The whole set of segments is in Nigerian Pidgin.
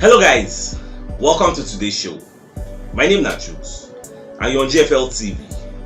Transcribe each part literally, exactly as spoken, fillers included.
Hello guys, welcome to today's show. My name na Chuks and you're on G F L T V,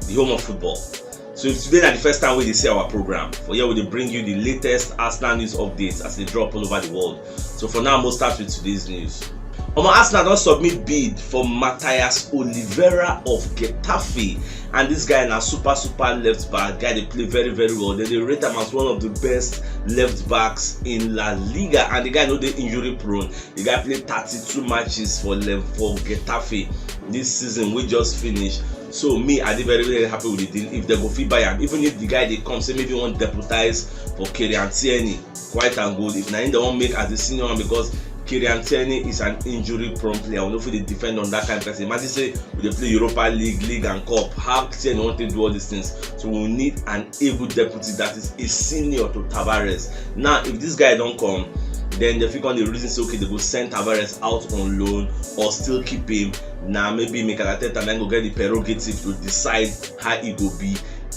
the home of football. So if today na the first time wey you dey see our program, for here we dey bring you the latest Arsenal news updates as they drop all over the world. So for now, we'll start with today's news. Omo, Arsenal don submit bid for Matheus Oliveira of Getafe, and this guy na super super left back, guy dey play very very well. Dem dey rate am as one of the best left backs in La Liga, and the guy no dey injury prone. The guy play thirty-two matches for Le- for Getafe this season wey just finish. So me, I dey very very happy with the deal. If dem go fit buy am, even if the guy dey come say maybe he wan deputize for Kieran Tierney, quite and good. If na him dem wan make as the senior one, because Kieran Tierney is an injury prone player. We no fit dey defend on that kind of person. Imagine say we dey play Europa League, league and cup. How Tierney wan take do all these things? So we need an able deputy that is a senior to Tavares. Now, if this guy don come, then dem fit come dey reason say okay, dem go send Tavares out on loan or still keep him. Na maybe Mikel Arteta na go get the prerogative to decide how e go be.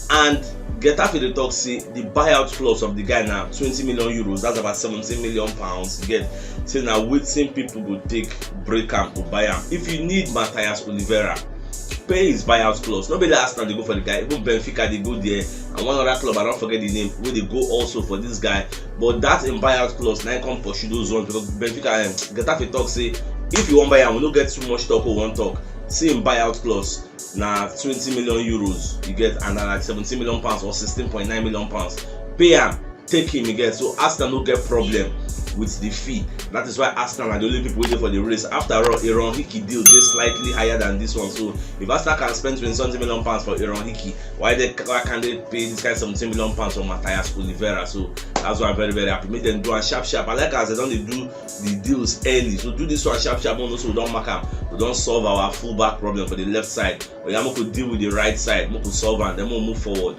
And Getafe dey talk say the buyout clause of the guy na twenty million euros, that's about seventeen million pounds. You get, say na wetin people go take break am to buy am. If you need Matheus Oliveira, pay his buyout clause. No be like Arsenal dey go for the guy, even Benfica dey go there, and one other club, I don forget the name, wey dey go also for this guy. But that in buyout clause na him come pursue those ones, because Benfica, um, Getafe talk say if you wan buy am, we no get too much talk we wan talk. See him buyout clause, na twenty million euros you get, and na like seventeen million pounds or sixteen point nine million pounds. Pay am, take him, you get. So Arsenal no get problem with the fee. That is why Arsenal are the only people wey dey for the race. After all, Aaron Hickey deal dey slightly higher than this one. So if Arsenal can spend twenty something million pounds for Aaron Hickey, why they why can't they pay this kind seventeen million pounds for Matheus Oliveira? So that's why I'm very very happy. Make dem do am sharp sharp. I like as dem don dey do the deals early. So do this one sharp sharp. Make we know say we don mark am. We don solve our fullback problem for the left side. Oya, make we deal with the right side. Make we solve am. Then make we move forward.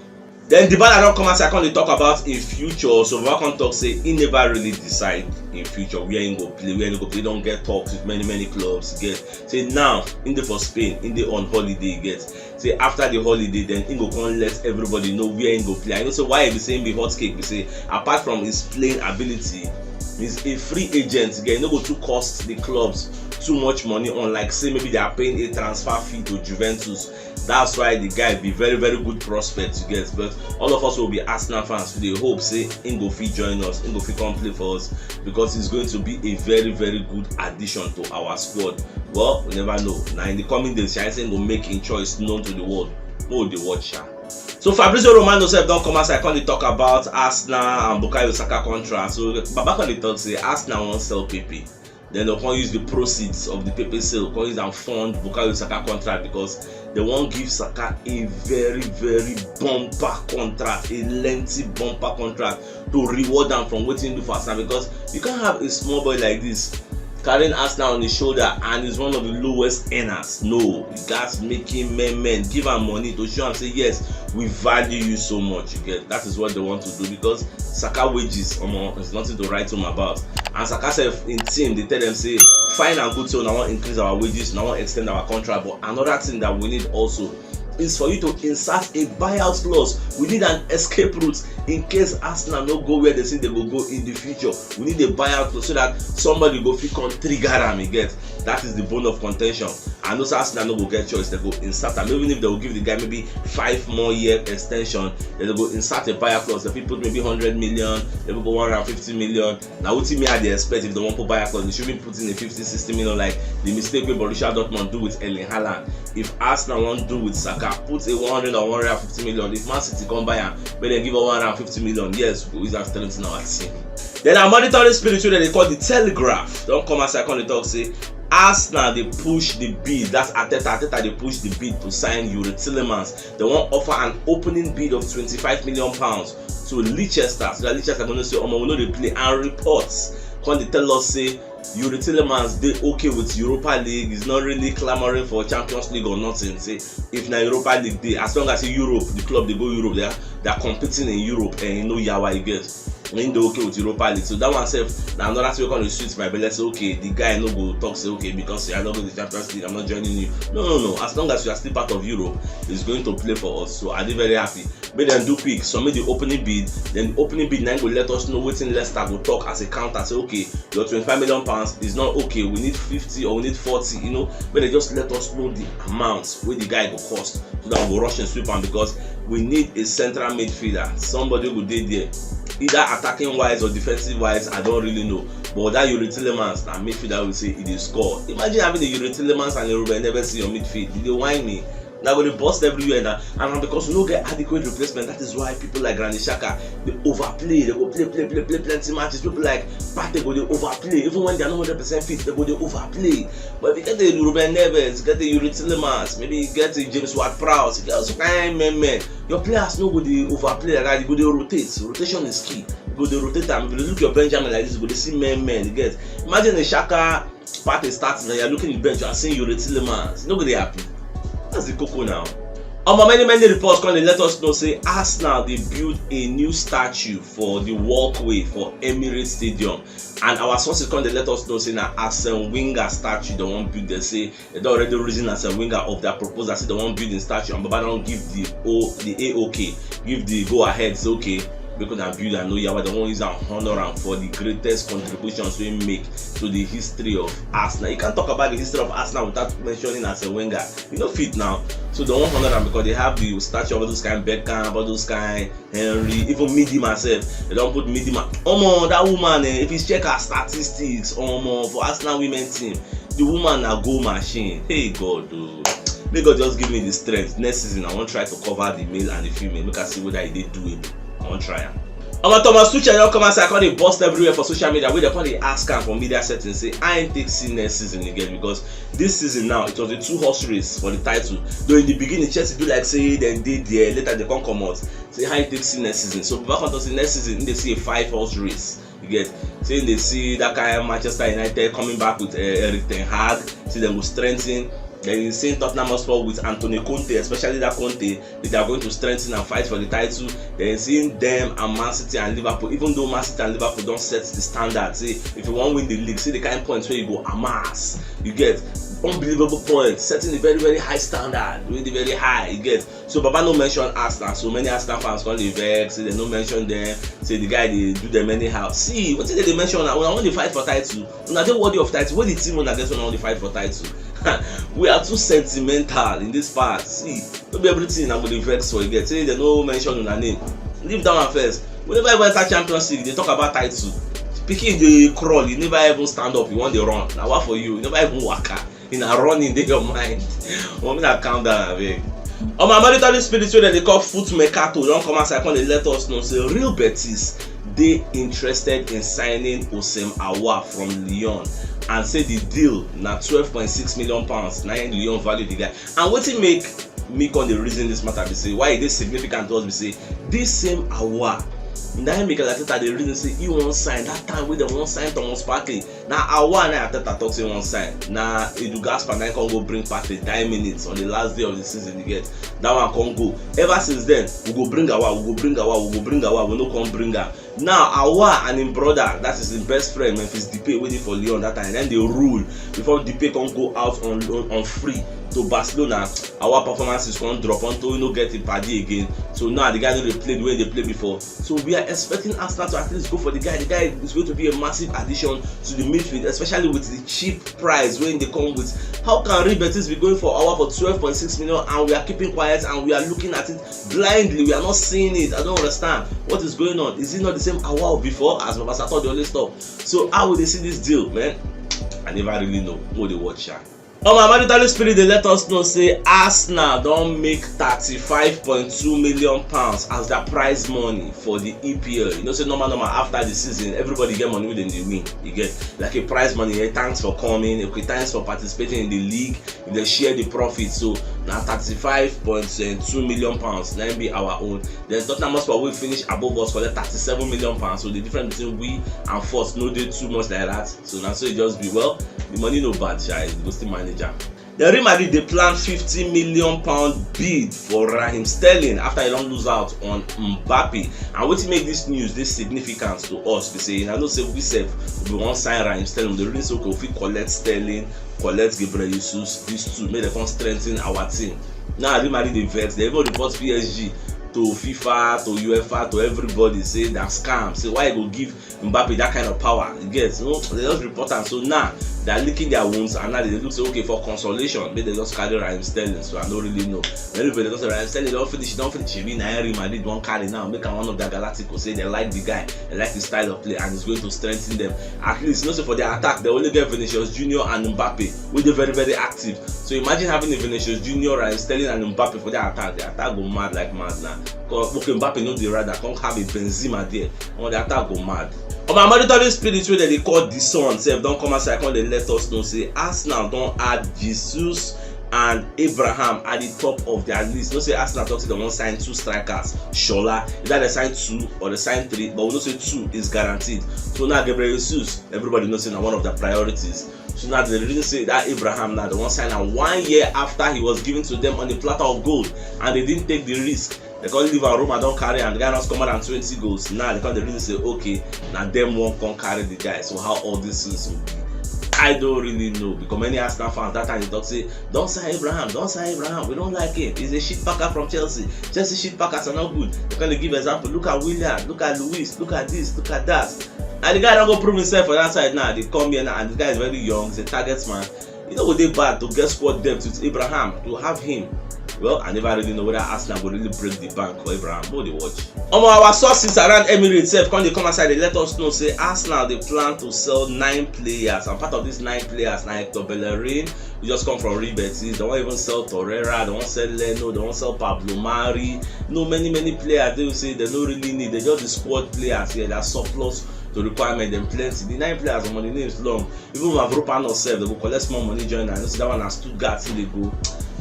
Then Dybala don come outside come dey talk about him future. So Baba come talk say he never really decide him future, where he go play, where he go play. He don get talks with many many clubs. You get, say now he dey for Spain, he dey on holiday. You get, say after the holiday, then he go come let everybody know where he go play. I know say why he be say he be hot cake be say, apart from his playing ability, he's a free agent. You get, he no go too cost the clubs too much money, unlike say maybe they are paying a transfer fee to Juventus. That's why the guy be very very good prospect, you get. But all of us will be Arsenal fans, we dey hope say he go fit join us, he go fit come play for us, because he's going to be a very very good addition to our squad. Well, we never know. Now in the coming days, Shai go make him choice known to the world. Make we dey watch am. So Fabrizio Romano sef don come outside come dey talk about Arsenal and Bukayo Saka contract. So Baba come dey talk say Arsenal wan sell Pepe. Then dem come use the proceeds of the Pepe sale, come use am fund Bukayo Saka contract, because dem wan give Saka a very very bumper contract, a lengthy bumper contract to reward am from wetin he do for Arsenal, because you can't have a small boy like this carrying Arsenal on his shoulder and he's one of the lowest earners. No, you gats make him men men, give am money to show am say yes, we value you so much. You get, that is what they want to do, because Saka wages, omo, is nothing to write home about. And Saka sef in team dey tell them say fine and good, so una wan increase our wages, una wan extend our contract, but another thing that we need also is for you to insert a buyout clause. We need an escape route in case Arsenal no go where they say they go go in the future. We need a buyout clause so that somebody go fit come trigger am, you get. That is the bone of contention. I know say Arsenal no go get choice, they go insert am. Even if they will give the guy maybe five more year extension, they go insert a buyout clause. They fit put maybe hundred million, they go one hundred fifty million. Now wetin me I dey expect, if they wan put buyout clause, they should be putting a fifty, sixty million, like the mistake wey Borussia Dortmund do with Erling Haaland. If Arsenal wan do with Saka, put a one hundred or one hundred fifty million. If Man City come buy am, make dem give am one hundred fifty million. Yes, we go use am strengthen our team. Then our monitoring spirit wey dem dey call the Telegraph don come outside come dey talk say Arsenal dey push the bid. That's Arteta. Arteta dey push the bid to sign Youri Tielemans. They wan offer an opening bid of twenty-five million pounds to Leicester, so that Leicester go know say, omo, we no dey play. And reports come dey tell us say Youri Tielemans dey okay with Europa League. He's not really clamoring for Champions League or nothing. Say if na Europa League dey, as long as say Europe, the club dey go Europe, they are, they are competing in Europe, and you know yawa, you get. He dey okay with Europa League. So that one sef na another thing wey come dey sweet my belle. Say okay, the guy no go talk say okay, because say I no go the Champions League, I'm not joining you. No, no, no. As long as you are still part of Europe, he's going to play for us. So I dey very happy. Make dem do quick, submit the opening bid, then the opening bid na go let us know wetin Leicester go talk as a counter, say, okay, your twenty-five million pounds is not okay, we need fifty or we need forty, you know, make dem just let us know the amount wey the guy go cost, so that we go rush and sweep am, because we need a central midfielder, somebody go dey there, either attacking wise or defensive wise, I don't really know. But that Youri Tielemans na midfielder we say e dey score. Imagine having a Youri Tielemans and a Ruben Neves in your midfield. You dey whine me? Na go dey burst everywhere na, and na because we no get adequate replacement. That is why people like Granit Xhaka dey overplay. They go play, play, play, play plenty matches. People like Partey go dey overplay, even when they are not hundred percent fit, they go dey overplay. But if you get a Ruben Neves, get a Youri Tielemans, maybe you get a James Ward-Prowse, you get some kind men, men, your players no go dey overplay like that. You go dey rotate. Rotation is key. You go dey rotate am. If you look your Benjamin like this, you go dey see men, men. You get, imagine a Xhaka, Partey starts, now you're looking the bench, you are seeing Youri Tielemans. You no go dey happy. That's the koko now. Omo, many, many reports come dey let us know say Arsenal dey build a new statue for the walkway for Emirates Stadium, and our sources come dey let us know say na Arsene Wenger statue they wan build. They say they don already reason Arsene Wenger of their proposal, say they wan build im statue, and Baba don give the o the A O K, give the go ahead, say okay, make una build am, no yawa. They wan use am honor am for the greatest contributions wey make to the history of Arsenal. You can't talk about the history of Arsenal without mentioning Arsene Wenger. You know fit now. So they wan honor am because they have the statue of all those kind Beckham, all those kind Henry, even Midima sef. They don put Midima. Omo, that woman, eh, if you check her statistics, omo, for Arsenal women team, the woman na goal machine. Hey God o. May God just give me the strength. Next season, I wan try to cover the male and the female. Make I see whether e dey doable. I wan try am. Omo, Thomas Tuchel don come outside, come dey burst everywhere for social media, wey dem come dey ask am for media settings, say how im take see next season again, because this season now, it was a two horse race for the title. Though in the beginning, Chelsea do like say dem dey there, later they come comot. Say how im take see next season. So Baba come talk say next season, im dey see a five horse race. You get, say im dey see that kind Manchester United coming back with, eh, Erik ten Hag, say dem go strengthen. Then you see Tottenham Hotspur with Antonio Conte, especially that Conte, they are going to strengthen and fight for the title. Then you see them and Man City and Liverpool, even though Man City and Liverpool don set the standard. Say if you wan win the league, see the kind points wey you go amass. You get, unbelievable points, setting a very, very high standard, wey dey very high. You get, so Baba no mention Arsenal. So many Arsenal fans come dey vex, say dem no mention them, say the guy dey do them anyhow. See wetin dem dey mention now. Una wan dey fight for title, una dey worthy of title. Wey the team una get, una wan dey fight for title? We are too sentimental in this part. See, no be everything una go dey vex for. You get, say dem no mention una name. Leave that one first. We never even enter Champions League, dey talk about title. Pikin dey crawl, you never even stand up, you wan dey run. Na wa for you, you never even waka. Una running dey your mind. Omo, make una calm down, abeg. Omo, Maritali Spirit wey dem dey call Foot Mercato don come outside, come dey let us know say Real Betis dey interested in signing Houssem Aouar from Lyon, and say the deal na twelve point six million pounds. Na im Lyon value the guy. And wetin make me come dey reason this matter be say, why e dey significant to us be say, this same Aouar, na im Mikel Arteta dey reason say he wan sign that time wey dem wan sign Thomas Partey. Na Aouar na Arteta talk say he wan sign. Na Edu Gaspar na im come go bring Partey nine minutes on the last day of the season. You get, that one come go. Ever since then, we go bring Aouar, we go bring Aouar, we go bring Aouar, we no come bring am. Now Aouar and him brother, that is him best friend Memphis Depay, wey dey for Lyon that time, then they rule before Depay come go out on on, on free to Barcelona. Aouar performances come drop until we no get him party again. So now the guy no dey play the way they play before. So we are expecting Arsenal to at least go for the guy. The guy is going to be a massive addition to the midfield, especially with the cheap price wey dey come with. How can Real Betis be going for Aouar for twelve point six million and we are keeping quiet and we are looking at it blindly? We are not seeing it. I don't understand what is going on. Is it not the same Aouar before, as Baba Sato dey always talk? So how will they see this deal, man? I never really know. Go dey watch am. Omo, Maritali Spirit dey let us know say Arsenal don make thirty-five point two million pounds as their prize money for the E P L. You know say normal, normal, after the season, everybody get money wey dem dey win. You get, like, a prize money, eh, thanks for coming, okay, thanks for participating in the league. If they share the profit, so na thirty-five point two million pounds na im be our own. Then Tottenham Hotspur wey finish above us collect thirty-seven million pounds. So the difference between we and first no dey too much like that. So na so e just be. Well, the money no bad sha, we go still manage am. The Real Madrid dey plan fifty million pound bid for Raheem Sterling after he don lose out on Mbappe. And wetin make this news dey significant to us be say, I know say we sef, we wan sign Raheem Sterling. The reason say, okay, we fit collect Sterling, collect Gabriel Jesus, these two, make dem come strengthen our team. Now Real Madrid dey vex. They even report P S G to FIFA, to UEFA, to everybody, say that scam. Say why you go give Mbappe that kind of power? You get, you know, they just report am. So now they are licking their wounds, and now they look say, okay, for consolation, make they just carry Raheem Sterling. So I don't really know. Everybody don say Raheem Sterling don finish, don finish. Shebi na Real Madrid wan carry now, make am one of their Galacticos. Say they like the guy, they like the style of play, and it's going to strengthen them. At least, you know, so for their attack, they only get Vinicius Junior and Mbappe, wey dey very, very active. So imagine having a Vinicius Junior, Raheem Sterling, and Mbappe for their attack. The attack go mad like mad now. 'Cause, okay, Mbappe no dey, rather come have a Benzema there. Omo, the attack go mad. Omo, our monitoring spirit wey dem dey call the Sun sef don come outside, come dey let us know say Arsenal don add Jesus and Abraham at the top of their list. You know say Arsenal talk say dem wan sign two strikers. Shola, either they sign two or they sign three, but we know say two is guaranteed. So now Gabriel Jesus, everybody knows say na one of their priorities. So now the reason say that Abraham now, they wan sign am one year after he was given to them on a platter of gold, and they didn't take the risk. They come leave am, Roma don carry am, the guy don score more than twenty goals. Now they come dey reason say, okay, na dem wan come carry the guy. So how all these things will be, I don't really know, because many Arsenal fans that time they talk say, "Don't sign Abraham, don't sign Abraham. We don't like him. He's a shit packer from Chelsea. Chelsea shit packers are not good." They come dey give example. Look at Willian, look at Luis, look at this, look at that. And the guy don go prove himself for that side now. They come here now, and the guy is very young. He's a target man. E no go dey bad to get squad depth with Abraham, to have him. Well, I never really know whether Arsenal go really break the bank for Abraham. But dey watch. Omo, our sources around Emirates sef come dey come outside, dey let us know say Arsenal dey plan to sell nine players, and part of these nine players na Hector Bellerin, who just come from Real Betis. They wan even sell Torreira, they wan sell Leno, they wan sell Pablo Mari. No, many, many players dey say they no really need. They just the squad players here, they are surplus to requirement. Dem plenty. The nine players, omo, the names long. Even Mavropanos sef, they go collect small money join am. You know say that one na Stuttgart still dey go.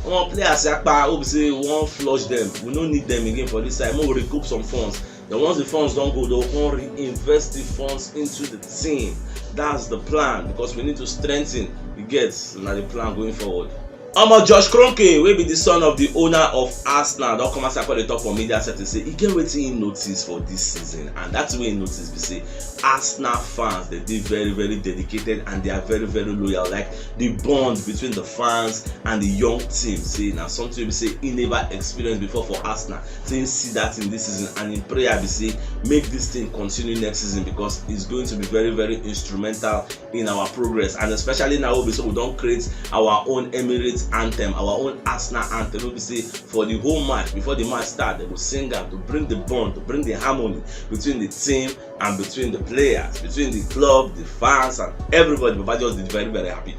Omo, players yakpa, hope say we wan flush them. We no need them again for this side. Make we recoup some funds. Then once the funds don go, they go come reinvest the funds into the team. That's the plan, because we need to strengthen. You get, na the plan going forward. Omo, Josh Kroenke, wey be the son of the owner of Arsenal, don come outside come dey talk for media setting say e get wetin he notice for this season, and that thing wey he notice be say Arsenal fans, they dey very, very dedicated and they are very, very loyal. Like, the bond between the fans and the young team, say na something wey be say he never experienced before for Arsenal. Say he see that in this season, and in prayer be say make this thing continue next season, because it's going to be very, very instrumental in our progress, and especially now wey be say we don create our own Emirates anthem, our own Arsenal anthem, wey be say for the whole match, before the match start, they go sing am to bring the bond, to bring the harmony between the team and between the players, between the club, the fans, and everybody. Baba just dey very, very happy.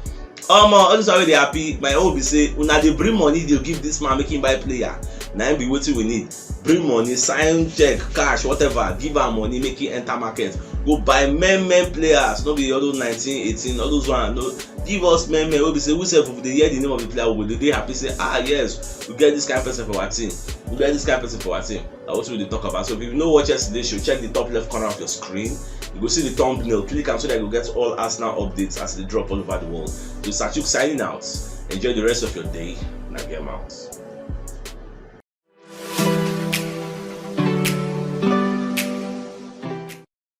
Omo, all this one wey dey happy, my own be say una dey bring money, dey give this man, make him buy player. Na him be wetin we need. Bring money, sign check, cash, whatever, give am money, make him enter market, go buy men, men players. No be all those nineteen, eighteen, all those one. No, give us men, men wey be say we sef, if we dey hear the name of the player, we go dey happy say, ah, yes, we get this kind of person for our team. We get this kind of person for our team. Na wetin we dey talk about. So if you no watch yesterday show, check the top left corner of your screen. You go see the thumbnail, click am so that you go get all Arsenal updates as they drop all over the world. So Sachuk signing out. Enjoy the rest of your day. Na game out.